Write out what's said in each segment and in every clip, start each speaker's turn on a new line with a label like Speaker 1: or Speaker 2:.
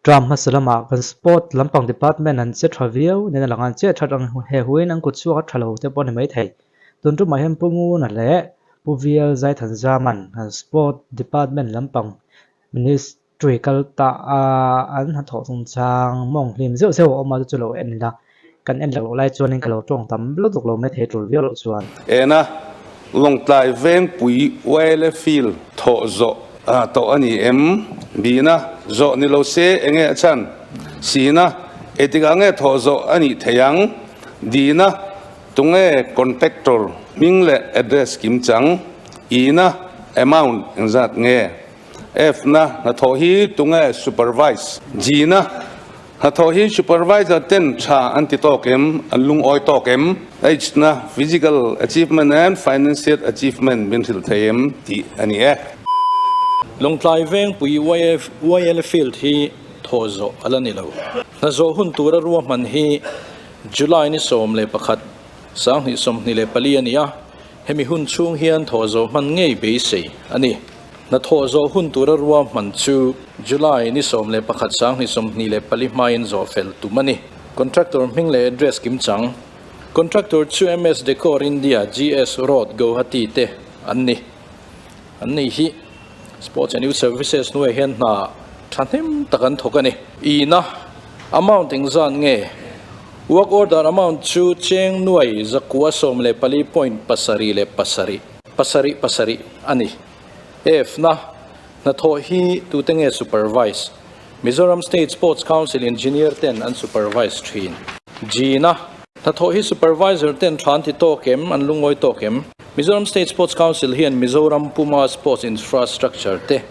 Speaker 1: Term hmasa lamah kan sport lampang department an che tha viau nen a lang a, an che that ang he huin an kut chhuak a tha lo te pawh a ni maithei. Tun tumah hian Pu Nguna leh Pu Vial Zaithanzaman kan sport department lampang ministry kal ta a an hnathawh chungchang mawng hlim zeuh zeuh a awm a chu chu lo en ila kan en loh lai chuanin ka lo tawng tam lutuk lo maithei tul viau loh chuan.
Speaker 2: Ena Lawngtlai Vengpui YLA Field thawh zawh tawh a ni em? Bihna zawh ni lo se enge a chhan? Sina engtikah nge thawh zawh a nih theih ang? Dina tunge contractor hming leh address kim chang? Ina amount engzat nge? F-na hnathawh hi tunge supervise? G-na hnathawh hi supervisor ten tha an ti tawk em? An lungawi tawk em? H-na physical achievement and financial achievement min hrilh thei em tih a ni e.
Speaker 3: Lawngtlai Vengpui YL Field hi thawh zawh a la ni lo. Hna zawh hun tura ruahman hi July ni 11, 2024 a ni a, hemi hun chhung hian thawh zawh hman ngei beisei a ni. Hnathawh zawh hun tura ruahman chu July ni 11 2024 hmain zawh fel tum a ni. Contractor hming leh address kim chang. Contractor chu MS Decor India, GS Road, Guwahati te an ni. An ni hi Sports and Youth Services hnuaiah hian hna thahnem tak an thawk a ni. Ina amount engzan nge? Work order amount chu cheng nuai zakua 14 point pasarih leh pasarih. Pasarih pasarih a ni. F na hnathawh hi tute nge supervise? Mizoram State Sports Council Engineer ten an supervise thin. G na hnathawh hi supervisor ten tha an ti tawk em? An lungawi tawk em? Mizoram State Sports Council hian Mizoram puma sports infrastructure te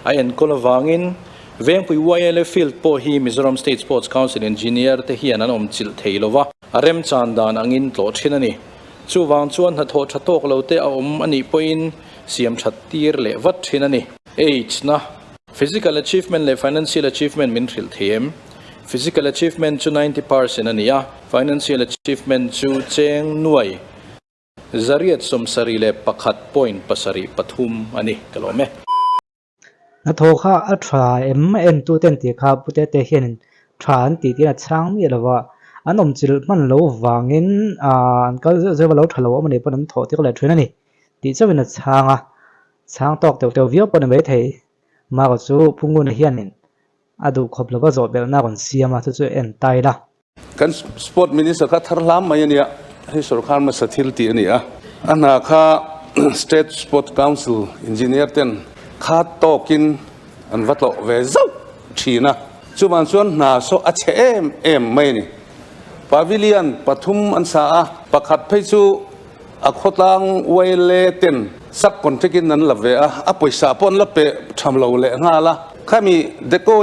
Speaker 3: a enkawl avangin Vengpui YLA Field pawh hi Mizoram State Sports Council Engineer te hian an awmchilh thei lova, a remchan dan angin tlawh thin a ni. Chuvang chuan hnathawh tha tawk lo te a awm a nih pawhin siam that tir leh vat thin a ni. Age na, Physical achievement leh financial achievement min hrilh thei em? Physical achievement chu 90% a ni a, financial achievement chu cheng nuai zariat 71 point pasarih pathum a ni. Ka lawm e.
Speaker 1: Hnathawh kha a tha em entu ten tih kha pute te hianin tha an tih tiin a chhang miah lo va, an awmchilh hman lo vangin aah an kal zeuh zeuh a lo tha lo awm a nih pawn an thawh tir leh thin a ni tih chauhin a chhang a, chhang tawk teuh teuh viau pawh a ni maithei. Maro chu Pu Nguna hianin a duh khawp lova zawh belhna a rawn siam a, chu chu en ta ila.
Speaker 2: Kan Sport Minister kha thar hlam mai a nia, hei sorkar hmasa thil tih a ni a. A hna kha State Sport Council Engineer ten kha tawkin an va tlawh ve zauh thin a. Chuvang chuan hna saw a chhe em em mai a ni. Pavilion pathum an sa a, pakhat phei chu a khawtlang YLA ten sub contract in an la ve a, a pawisa pawh an la pe tham lo leh nghal a. Khami Deco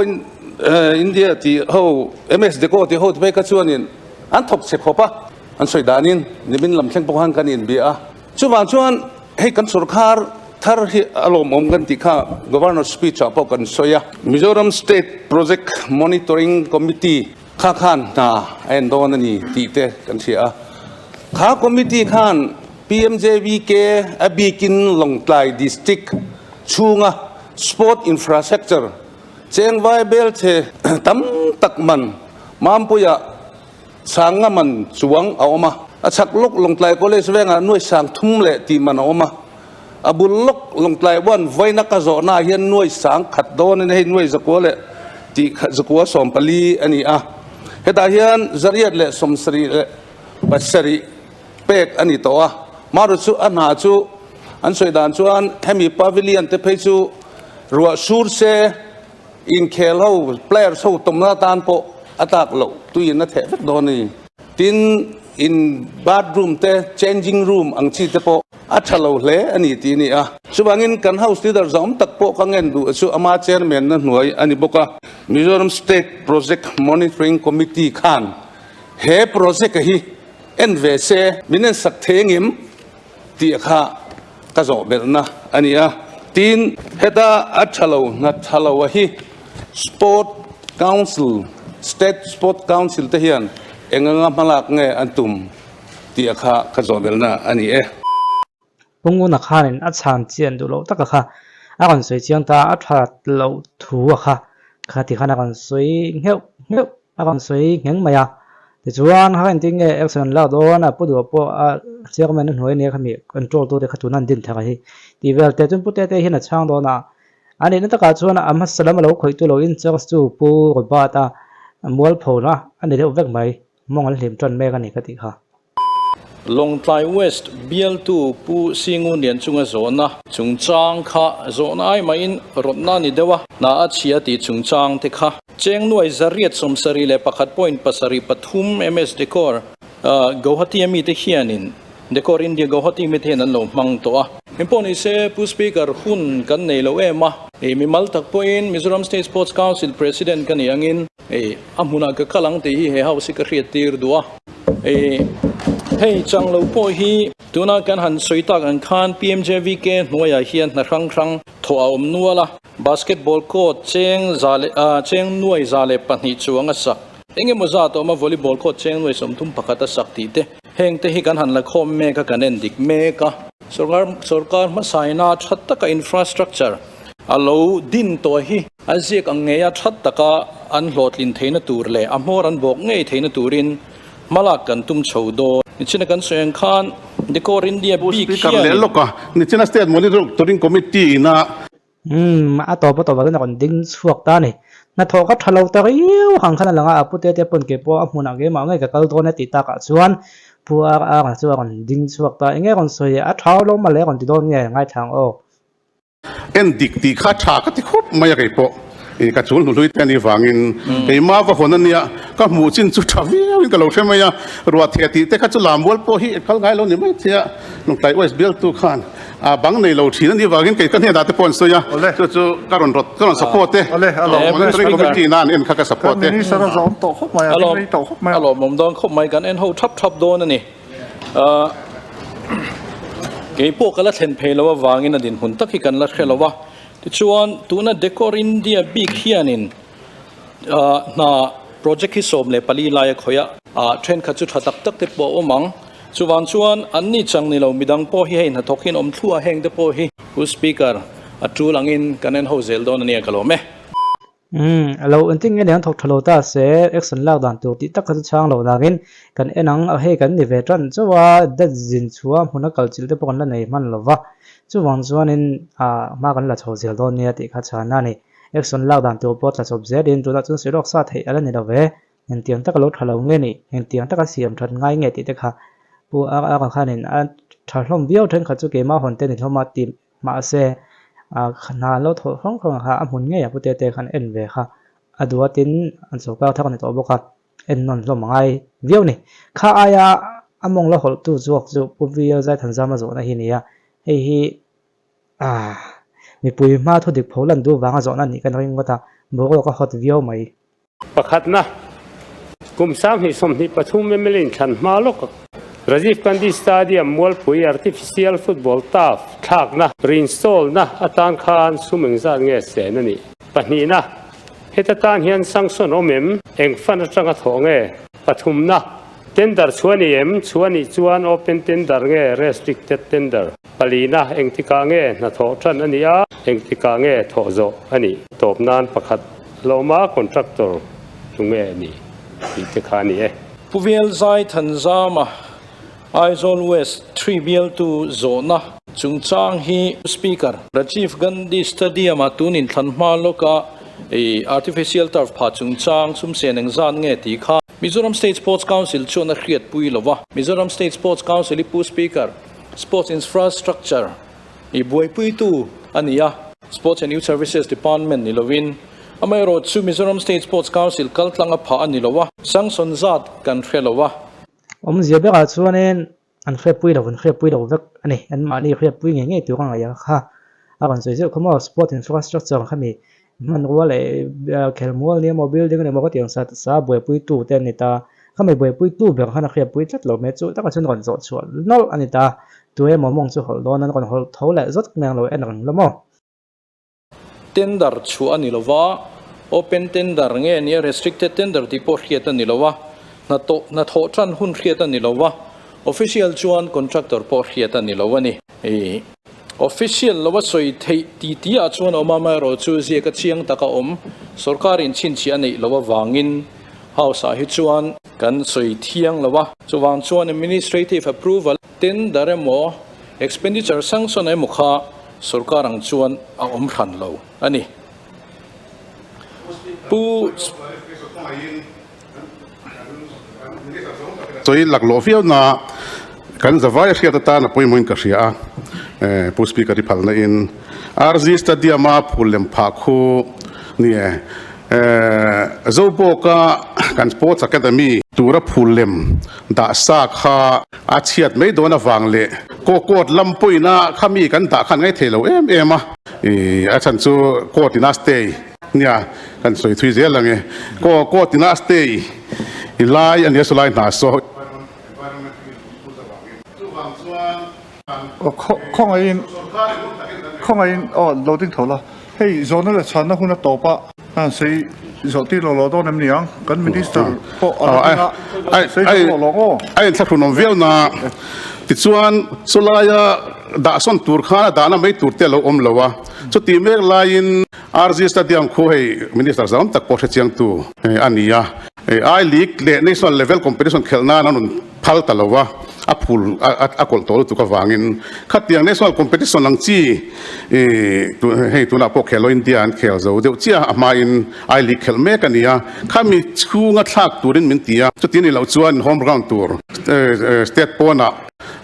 Speaker 2: India tih ho, MS Deco tih ho te phei kha chuanin an thawk chhe khawp a, an sawi danin nimin lam thleng pawh khan kan inbia a. Chuvang chuan hei kan sorkar thar hi a lawmawm kan tih kha Governor speech ah pawh kan sawi a. Mizoram State Project Monitoring Committee kha khan hna a en dawn a ni tih te kan hria a. Kha committee khan PMJVK a bikin Lawngtlai District chhunga sport infrastructure cheng vai bel che tam tak man Mampuia sanga man chuang a awm a. A chhak lawk Lawngtlai College vengah nuai sang thum leh tih man a awm a. A bul lawk Lawngtlai one vawiina ka zawhnaah hian nuai sang khat dawn a ni, hei nuai zakua leh tih khat zakua 14 a ni a. Hetah hian zariat leh sawmsarih leh pasarih pek a ni tawh a. Maru chu a hna chu an sawi dan chuan hemi pavilion te phei chu ruah sur se inkhel ho players ho tawmna atan pawh a tlak loh tuiin a theh vek dawn a ni. Tin, in bathroom te changing room ang chi te pawh a tha lo hle a ni tih a ni a. Chuvangin kan house leader zawm tak pawh ka ngen duh chu ama chairman na hnuai a ni bawk a. Mizoram State Project Monitoring Committee khan he project hi en ve se min en sak thei angem tih kha ka zawh belhna a ni a. Tin, heta a tha lo hna tha lo a hi Sport Council, State Sport Council te hian eng anga hmalak nge an tum tih kha ka zawh belhna a ni e.
Speaker 1: Punguna khanin a chhan chian duh loh taka kha a rawn sawi chiang ta a, a that loh thu a kha. Kha ti khan a rawn sawi ngheuh ngheuh a rawn sawi ngheng mai a. Tichuan kha engtin nge action an lak dawn a pu duh pawh a chairman a hnuai ania khami control tute kha tuna an din thar hi tih vel te chuan pu tete hian a chhang dawn a. A nihna takah chuan a hmasa lam a lo khawih tu lo in charge chu pu Robert a mualphona a ni deuh vek mai. Mawng an hlim tan mek a ni ka tih kha.
Speaker 3: Lawngtlai West bialtu Pu Singu Lian chunga zawhna chungchang kha zawhna ai mahin rawtna a ni deuh a, hna a chhia tih chungchang te kha. Cheng nuai zariat 71 point pasarih pathum MS Decor Gauhati a mite hianin Decor India Gauhati mite hian an lo hmang tawh a. Engpawh ni se Pu Speaker hun kan nei lo em a, mimal tak pawhin Mizoram State Sports Council President ka nih angin, Ei, a hmunah ka kal ang tih hi he house hi ka hriat tir duh a. Ei, hei chang lo pawh hi tuna kan han sawi tak ang khan PMJVK hnuaiah hian hna hrang hrang thawh a awm nual a. Basketball court cheng za leh ah cheng nuai 102 chuang a sak. Eng emaw zat a awm a, volleyball court cheng nuai 31 a sak tih te. Heng te hi kan han la khawm mek a, kan en dik mek a. Sorkar sorkar hmasaina tha taka infrastructure a lo din tawh hi a ziak ang ngeia that taka an hlawhtlin theihna tur leh a hmawr an bawk ngei theihna turin hmalak kan tum chho dawn. Nichina kan sawi ang khan Decor India
Speaker 2: Pu
Speaker 3: bik
Speaker 2: Speaker leh
Speaker 3: hianin.
Speaker 2: lawk a, nichina State Monitoring Committee ina.
Speaker 1: Umm, a tawp a tawp ah chuan a rawn ding chhuak ta a ni. Hnathawh ka tha lo ta riau ang khan a lang a, a pute te pawn kei pawh a hmunah keimah ngei ka kal dawn e tih takah chuan Pu RR chu a rawn ding chhuak ta. Enge rawn sawi a tha lo mah le a rawn ti dawn nge ngaithla ang aw.
Speaker 2: En dik tih kha tha ka ti khawp mai a kei pawh i ka chul hnuhlui te anih vangin keimah va hawn ania ka hmuh chin chu tha viau in ka lo hre mai a, ruahtheh tih te kha chu lammual pawh hi kal ngai lo ni mai thei a, Lungtlai West bialtu khan a bang nei lo thin anih vangin kei ka hnenah te pawh an sawi a, chu chu ka rawn rawt ka rawn support e, Monitoring Committee ina an en kha ka support e.
Speaker 3: A lawmawm dawn khawp mai kan en ho thap thap dawn a ni. Kei pawh ka la thlen phei lo avangin a dinhmun tak hi kan la hre lo a. Tichuan, tuna Decor India bik hianin hna project hi 14 lai a khawih a, thenkhat chu tha tak tak te pawh a awm ang. Chuvang chuan anni chang ni lo midang pawh hi hei hnathawk hian awm thluah heng te pawh hi Pu Speaker, a tul angin kan en ho zel dawn a nia ka lawm e.
Speaker 1: Umm, a lo engtin nge niang thawk tha lo ta se, action lak dan tur tih tak kha chu chhang lo nangin kan en ang a, hei kan ni ve tan chauh a, dat zin chhuah hmuna kal chilh te pawh kan la nei hman lo va, chuvang chuanin ah hma kan la chho zel dawn nia tih kha chhan a ni. Action lak dan tur pawh tla chawp zelin tunah chuan sawi lawk sa theih a la ni lo ve, engtiang taka lo tha lo nge nih, engtiang taka siam that ngai nge tih te kha Pu RR khanin a tha hlawm viau thenkhat chu keimah hawn te ni hlawm a ti Mahse, hna an lo thawh hrang hrang kha a hmun ngei a pute te khan en ve kha a duatin an sawrkar thar a ni tawh bawk a, en nawn hlawm a ngai viau a ni. Kha aia a mawng la hawlhtu zawk chu Pu VL Zaithanzama zawhna hi a ni a, hei hi mipui hma thudik pho lan duh vanga zawhna a nih ka ring ngawt a, boruak a hawt viau mai.
Speaker 4: Pakhatna, kum 2023 mla inthlan hma lawk Rajiv Gandhi Stadium Mualpui Artificial Football Turf thlakna reinstall-na atan khan sum engzat nge sen a nih? Pahnihna, heta tan hian sanction awm em? Eng fund atanga thawh nge? Pathumna, tender chhuah ni em? Chhuah nih chuan open tender nge restricted tender? Palina, engtikah nge hnathawh tan a nih a? Engtikah nge thawh zawh a nih? Tawp nan pakhat. Lawma contractor chu nge a ni tih te kha a ni e.
Speaker 3: Pu Velzai Thanzama, Aizawl West Three bialtu zawhna chungchang hi Speaker. Rajiv Gandhi Stadium-a tun inthlan hma lawka artificial turf pha chungchang sumsen engzat nge tih kha Mizoram State Sports Council chuan a hriatpui lo va. Mizoram State Sports Council hi Pu Speaker, Sports Infrastructure I buaipuitu a ni a. Sports and Youth Services Department ni lovin, amaherawh chu Mizoram State Sports Council kaltlang a phah a ni lo a, sanction zat kan hre lo a.
Speaker 1: Awmzia berah chuanin an hriatpui lo, an hriatpui lo vek a ni. Anmahni hriatpui ngei ngei tur a ngaih ang kha a rawn sawi zeuh kha maw. Sport infrastructure kha mi hmanrua leh khelmual nia maw building ania maw ka tih ang sa sa buaipuitu te an ni ta. Khami buaipuitu ber khan a hriatpui tlat lo mai chu takah chuan rawn zawh chhuah nawlh a ni ta. Tu emaw mawng chu hawlh dawn an rawn hawlh tho leh zawt mai ang lo en reng la maw.
Speaker 3: Tender chhuah a ni lo va, open tender nge nia restricted tender tih pawh hriat a ni lo a, hnathawh hnathawh tan hun hriat a ni lo va, official chuan contractor pawh hriat a ni lo a ni. Official lo a sawi theih ti ti ah chuan awm a, amaherawhchu ziak a chiang tak a awm. Sorkar in chhinchhiah a neih loh avangin House ah hi chuan kan sawi thiang lo a. Chuvang chuan Administrative approval tender emaw expenditure sanction emaw kha sorkar ang chuan a awm hran lo a ni. Pu.
Speaker 2: Sawi laklawh viau na kan zavai a hriat atan a pawimawhin ka hria a, Pu Speaker i phalna in RZ Stadium a phul lem phah khu ni e. Zobawka kan Sports Academy tura phul lem dah sa kha a chhiat mai dawn avang leh court lam pawina kha mi kan dah khan ngaithei lo em em a, a chhan chu court in a stay. Nia, kan sawi thui zel ang e. Kaw kaw tina a stay i lai a nia saw lai hna saw.
Speaker 5: Aw khawngaihin khawngaihin aw lo ding tho la hei zawhna leh chhanna hun a tawp a han sawi zawh tir lo lo dawn em ni ang kan minister pawh a lo ding a sawi zawh lo lo aw.
Speaker 2: A inthlahrunawm viau na tichuan chulaia dahsawn tur khan a dahna mai tur te a lo awm lo a chutih mek laiin RG Stadium khu hei Minister zam tak pawh hrechiangtu a ni a, I League leh National Level Competition khelh nan an rawn phal ta lo a, a phul a kawlh tawh lutuk avangin khatiang National Competition ang chi hei tunah pawh Khelo India an khel zo deuh chiah a hmain I League khelh mek a ni a, khami chhunga thlak turin min ti a, chuti ni loh chuan home ground tur state pawnah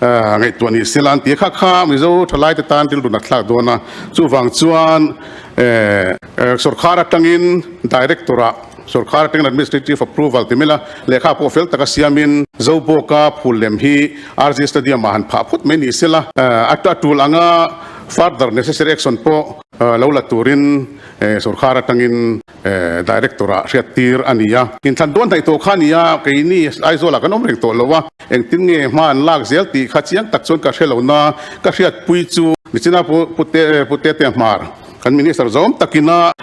Speaker 2: Ngaihtuah ni sela an ti a, kha kha Mizo thalaite tan rilru nat thlak dawn a, chuvang chuan sorkar atangin Director ah sorkar atangin Administrative Approval ti mela lehkha pawh fel taka siamin Zobawka phul lem hi RG Stadium ah han phah phawt mai ni sela, a tul anga further necessary action pawh lo la turin sorkar atangin Director ah hriattir a ni a, inthlan dawn hnaih tawh kha a ni a, keini Aizawl ah kan awm reng tawh lo a, engtin nge hma an lak zel tih kha chiang tak chuan ka hre lo na, ka hriatpui chu Nichina Pu Tete Hmar kan Minister zawm takina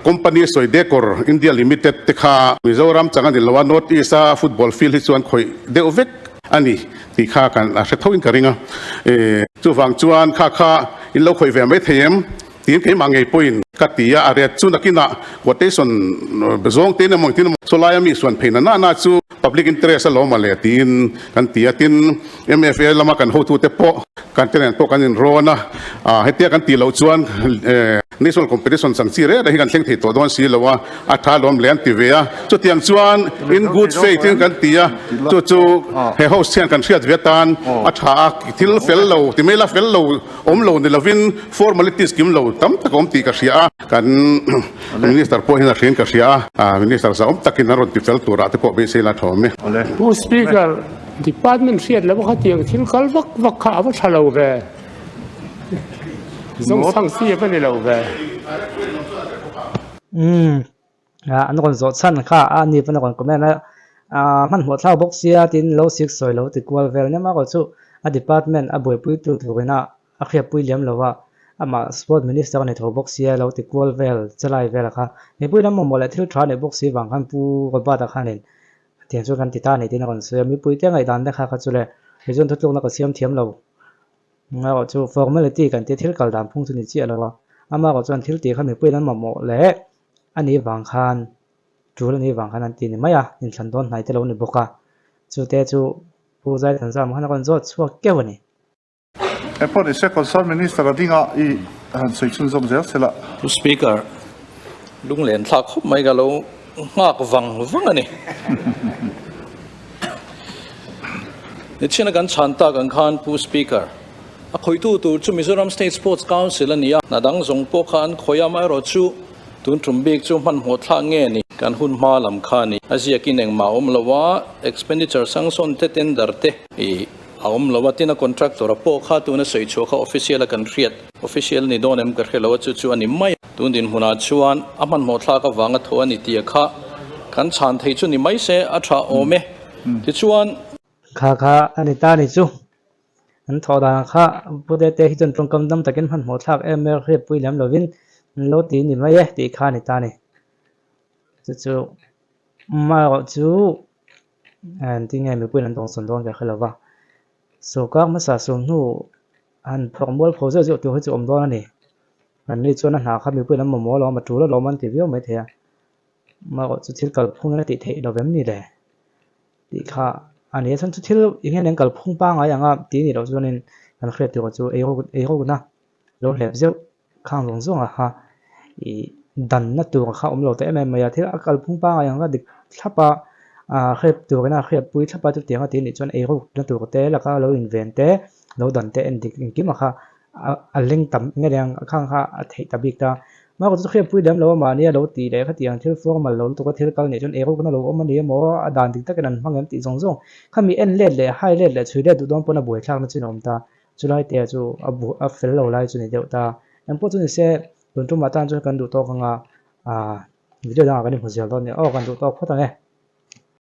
Speaker 2: company sawi Decor India Limited te kha Mizoram chang a ni lo a, North East a football field hi chuan khawih deuh vek a ni tih kha kan hre tho in ka ring a, chuvang chuan kha kha in lo khawih ve mai thei em? Tin keimah ngei pawhin ka ti a, a ret chu nakinah quotation zawng te emaw engtin emaw chawlaia mi suan phei na na na chu public interest a lawm a le tiin kan ti a, tin MFA lama kan hotute pawh kan te nen pawh kan inrawn a, hetia kan tih loh chuan national competition chang chi reng reng hi kan thleng thei tawh dawn si lo a, a tha lawm le an ti ve a, chutiang chuan in good faith in kan ti a, chu chu he host hian kan hriat ve atan a tha a, thil fel lo ti mai la fel lo. Awm lo ni lovin formalities kim lo tam tak a awm tih ka hria a, kan Minister pawh hian a hriain ka hria a, Minister zahawm takin an rawn ti fel turah te pawh beisei la tha awm e.
Speaker 4: Pu Speaker, Department hriat lo kha tiang thil kal vak vak kha a va tha lo ve. Zawng chang chi a va ni lo ve.
Speaker 1: Umm an rawn zawh chhan kha a ni pawn a rawn comment a, hmanhmawh thlak bawk sia tiin lo sik sawi lo ti kual vel nem a erawh chu a department a buaipui tu turin a a hriatpui lem lo a, amah sport minister a ni tho bawk sia lo ti kual vel chelai vel kha mipui lam mamawh leh thil tha a nih bawk si vang khan Pu Robert-a khanin tiang chuan kan ti ta a ni tiin a rawn sawi a, mipui te ngaihdan te kha kha chu le kei chuan thutlukna ka siam thiam lo. Erawh chu formality kan tia thil kal dan phung chu ni chiah lo a, amah erawh chuan thil tih kha mipui an mamawh leh a nih vang khan tul a nih vang khan an ti ni mai a, inthlan dawn hnai te lo ni bawk a, chute chu Pu Zaithanzama khan a rawn zawt chhuak keuh a ni.
Speaker 5: Engpawh ni se Concern Minister a ding a i han sawi chhunzawm zel se la.
Speaker 3: Pu Speaker, lunglen thlak khawp mai ka lo nghak vang vang a ni. Nichina kan chhan tak ang khan Pu Speaker, a khawitu tur chu Mizoram State Sports Council a ni a, hna dang zawng pawh kha an khawi a, amaherawh chu tun tum bik chu hmanhmawh thlak nge ni, kan hun hma lam kha a ni. A ziakin engmah a awm lo a, expenditure sanction te tender te ih a awm lo a, tin a contractor a pawh kha tuna sawi chhuah kha official a kan hriat, official ni dawn em ka hre lo a, chu chu a ni mai. Tun dinhmunah chuan a hmanhmawh thlak avanga thaw a ni tih kha kan chhan thei chu ni mai se a tha awm e. Tichuan.
Speaker 1: Kha kha a ni ta ni chu. An thawh danah kha Pu Tete hi chuan tawngkam dam takin hmanhmawh thlak em em hriatpui lem lovin an lo ti ni mai e tih kha a ni ta ni. Chu chu amaherawh chu engtin nge mipuiin an tawngsawn dawn ka hre lo va. Sawrkar hmasa sawm hnu. han phawrh mual pho zeuh zeuh tur hi chu awm dawn a ni. An ni chuan a hna kha mipui lam mamawh alawm a tul alawm an ti viau maithei a, amaherawh chu thil kalphung in a tih theih lo vem ni le tih kha a ni a, chhan chu thil eng nge nen kalphung pangngai anga tih nih loh chuanin kan hriat tur chu eiruk eirukna lo hlep zeuh khang zawng zawng a kha ih danna tur kha awm lo ta em em mai a, thil a kalphung pangngai ang kha dik thlap a ah hrep turin a hriatpui thlap a chutiang a tih nih chuan eirukna tur te laka lo inven te lo dan te en dik engkim a kha a leng tam nge leng a khang kha a theih ta bik ta. Mahka chu hriatpui lem lo a mahni a lo tih leh khatiang thil formal lo lutuk a thil kal nih chuan eirukna lo awm a ni emaw a dan dik takin an hmang em tih zawng zawng khami en let leh hai let leh chhui let duh dawn pawn a buaithlakna chin a awm ta. Chulai te chu a buh a fel lo lai chu ni deuh ta. Engpawh chu ni se tun tumah tan chuan kan duh tawk anga ah video dangah kan inhmu zel dawn nia aw kan duh tawk phawt ang e.